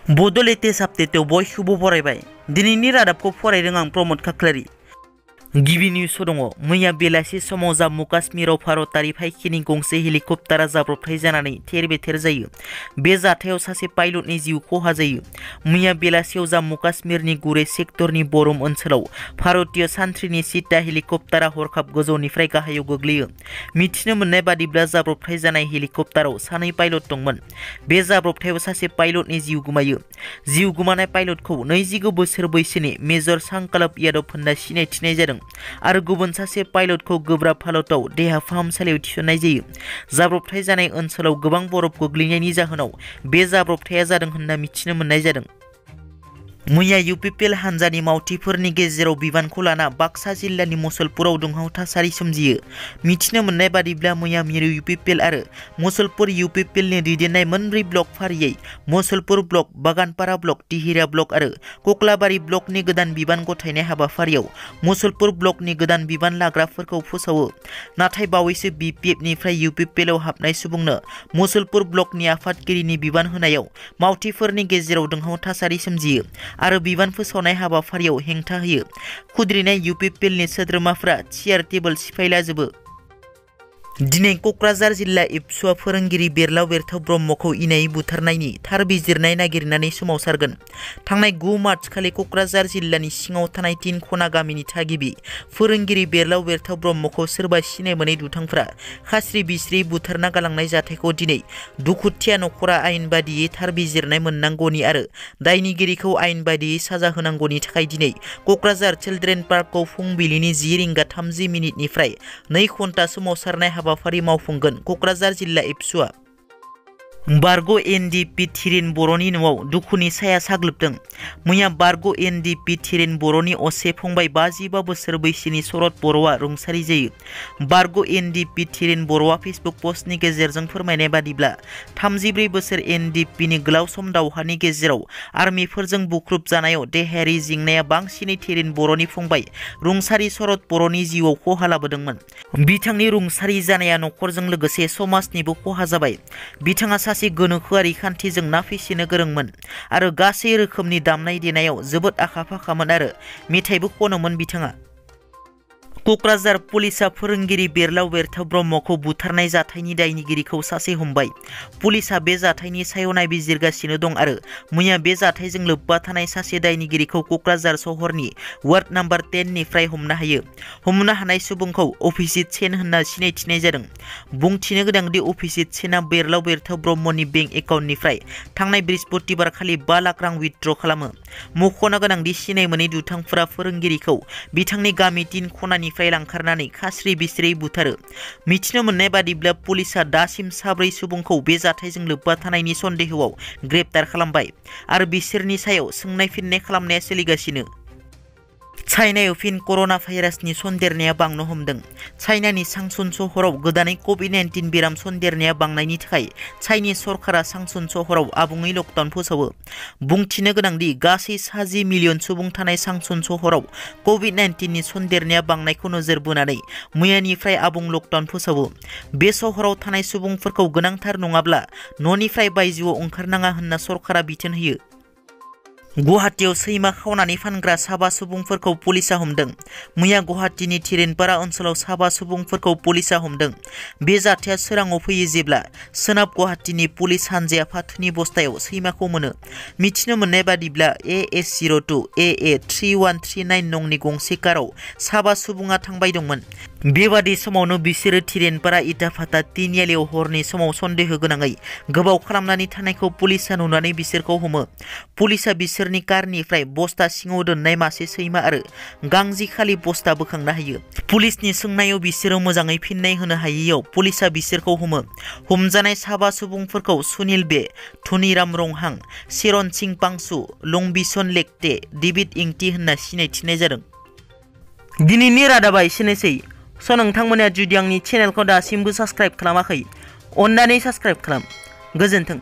Bodo latest update बयखौबो बरायबाय। दिनैनि रादाबखौ फरायदों आं प्रमोद खाख्लारि। गिबि निउस दङ। मैया बेलासि समाव जम्मु काश्मीराव भारतारि फाइखिनि गंसे हेलिकप्टारा जाब्रबथाय जानानै थेर-बेथेर जायो। बे जाथायाव सासे पाइलटनि जिउ खहा जायो। मैया बेलासियाव जम्मु काश्मीरनि गुरे सेक्टरनि बर'न ओनसोलाव भारतीय सान्थ्रिनि चीता हेलिकप्टारा हरखाब गोजौनिफ्राय गाहायाव गोग्लैयो। मिथिनो मोननाय बादिब्ला जाब्रबथाय जानाय हेलिकप्टाराव सानै पाइलट दंमोन। बे जाब्रबथायाव सासे पाइलटनि जिउ गोमायो। जिउ गोमानाय पाइलटखौ 29 बोसोर बैसोनि मेजर संकल्प यादव होनना सिनायथिनाय जादों। आरो गुबुन सासे पाइलटखौ गोब्राब हालतआव देहा फाहामसालियाव थिसननाय जायो। जाब्रबथाय जानाय ओनसोलाव गोबां बरफ गोग्लैनायनि जाहोनाव बे जाब्रबथाया जादों होनना मिथिनो मोननाय जादों। मैया इउपिपिएल हान्जानि मावथिफोरनि गेजेराव बिबानखौ लाना बाक्सा जिल्लानि मुसलपुराव दुंहाव थासारि सोमजियो। मिथिनो मोननाय बादिब्ला मैया मिरु इउपिपिएल आरो मुसलपुर इउपिपिएलनि दैदेननाय मोनब्रै ब्लक फारियै Musalpur block, Baganpara block, Tihira block आरो कक्लाबारि ब्लकनि गोदान बिबान गथायनाय हाबाफारियाव मुसलपुर ब्लकनि गोदान बिबान लाग्राफोरखौ फोसावो। नाथाय बावैसो बिपिएफनिफ्राय इउपिपिएलआव हाबनाय सुबुंनो मुसलपुर ब्लकनि आफादगिरिनि बिबान होनायाव मावथिफोरनि गेजेराव दुंहाव थासारि सोमजियो आरो बिबान फोसावनाय हाबाफारियाव हेंथा होयो। खुद्रिनाय इउपिपिएलनि सोद्रोमाफ्रा चेयार टेबोल सिफायलाजोबो। दिनै क'क्राझार जिल्ला एबसुआ फोरोंगिरि बेरलाव बेरथाव ब्रह्मखौ इनायै बुथारनायनि थार बिजिरनाय नागिरनानै सोमावसारगोन। थांनाय 9 मार्च खालि क'क्राझार जिल्लानि सिङाव थानाय 3 खना गामिनि थागिबि फोरोंगिरि बेरलाव बेरथाव ब्रह्मखौ सोरबा सिनाय मोनै दुथांफ्रा खास्रि बिस्रि बुथारना गालांनाय जाथायखौ दिनै दुखुथिया नखरा आयेन बादियै थार बिजिरनाय मोननांगौनि आरो दायनिगिरिखौ आयेन बादियै साजा होनांगौनि थाखाय दिनै क'क्राझार चिल्ड्रेन पार्कआव फुंबिलिनि 10:30 2 घन्टा सोमावसारनाय हाबाफारि मावफुंगोन क'क्राझार जिल्ला एबसुआ। बारग' एनडिएफबि थिरेन बर'नि न'आव दुखुनि साया साग्लोबदों। मैया बारग' एनडिएफबि थिरेन बर'नि असे फंबाय 55 बोसोर बैसोनि शरद बर'आ रुंसारि जायो। बारग' एनडिएफबि थिरेन बर'आ फेसबुक पस्टनि गेजेरजों फोरमायनाय बादिब्ला 34 बोसोर एनडिएफबिनि गोलाव सम दावहानि गेजेराव आर्मिफोरजों बुख्रुब जानायाव देहायारि जेंनाया बांसिनै थिरेन बर'नि फंबाय रुंसारि शरद बर'नि जिउआव खहा लाबोदोंमोन। बिथांनि रुंसारि जानाया नखरजों लोगोसे समाजनिबो खहा जाबाय। बिथाङा सासे गोनोखोआरि खान्थिजों ना फिसिनो गोरोंमोन आरो गासै रोखोमनि दामनाय देनायाव जोबोद आखा-फाखामोन आरो मेथाइबो खनोमोन बिथाङा। क'क्राझार पुलिसा फोरोंगिरि बेरलाव बेरथाव ब्रह्मखौ बुथारनाय जाथायनि दायनिगिरिखौ सासे हमबाय। पुलिसा बे जाथायनि सायाव नायबिजिरगासिनो दं आरो मैया बे जाथायजों लोब्बा थानाय सासे दायनिगिरिखौ क'क्राझार सहरनि वार्ड नम्बर 10 निफ्राय हमनो हायो। हमनो हानाय सुबुंखौ अभिजित सेन होनना सिनायथिनाय जादों। बुंथिनो गोनांदि अभिजित सेनआ बेरलाव बेरथाव ब्रह्मनि बेंक एकाउन्टनिफ्राय थांनाय बृहस्पतिबार खालि 5 लाख रां विथड्र खालामो। मख'नो गोनांदि सिनाय मोनै दुथांफोरा फोरोंगिरिखौ बिथांनि गामि 3 खनानि लांखारनानै खास्रि बिस्रि बुथारो। मिथिनो मोननाय बादिब्ला पुलिसा दासिम 4 सुबुंखौ बे जाथायजों लोब्बा थानायनि सन्देहआव ग्रेप्तार खालामबाय आरो बिसोरनि सायाव सोंनाय फिननाय खालामनाया सोलिगासिनो। चाइनायाव फिन कर'ना भाइरासनि सन्देरनाया बांनो हमदों। चाइनानि सांचुन सहराव गोदानै कभिड-19 बेराम सन्देरनाया बांनायनि थाखाय चाइनिज सरकारा सांचुन सहराव आबुङै लकडाउन फोसावो। बुंथिनो गोनांदि गासै 10 मिलियन सुबुं थानाय सांचुन सहराव कभिड-19 नि सन्देरनाया बांनायखौ नोजोर बोनानै मैयानिफ्राय आबुं लकडाउन फोसावो। बे सहराव थानाय सुबुंफोरखौ गोनांथार नङाब्ला न'निफ्राय बायजोआव ओंखारनाङा होनना सरकारा बिथोन होयो। गुवाहाटीआव सैमा खावनानै फानग्रा 7 सुबुंफोरखौ पुलिसा हमदों। मैया गुवाहाटीनि थिरेनपारा ओनसोलाव 7 सुबुंफोरखौ पुलिसा हमदों। बे जाथाया सोराङाव फैयो जेब्ला सोनाब गुवाहाटीनि पुलिस हानजाया फाथोनि बस्थायाव सैमाखौ मोनो। मिथिनो मोननाय बादिब्ला AS02 AA 3139 नंनि गंसे काराव 7 सुबुङा थांबाय दंमोन। बेबादि समावनो बिसोरो थिरेनपारा इटाफाता तिनिआलियाव हरनि समाव सन्देह गोनाङै गोबाव खालामनानै थानायखौ पुलिसा नुनानै बिसोरखौ हमो। पुलिसा बिसोरनि कारनिफ्राय बस्ता सिङाव दोननाय मासे सैमा आरो गांजि खालि बस्ता बोखांनो हायो। पुलिसनि सोंनायाव बिसोरो मोजाङै फिननाय होनो हायैयाव पुलिसा बिसोरखौ हमो। हमजानाय 7 सुबुंफोरखौ सुनील बे, धनीराम रंहां, शेरन सिं पांसु, लंबिसन लेक्टे, डेभिड इंटी होनना सिनायथिनाय जादों। दिनैनि रादाबा एसेनोसै। नोंथांमोना जुदि आंनि चेनेलखौ दासिमबो साबस्क्राइब खालामाखै, अन्नानै साबस्क्राइब खालाम। गोजोन्थों।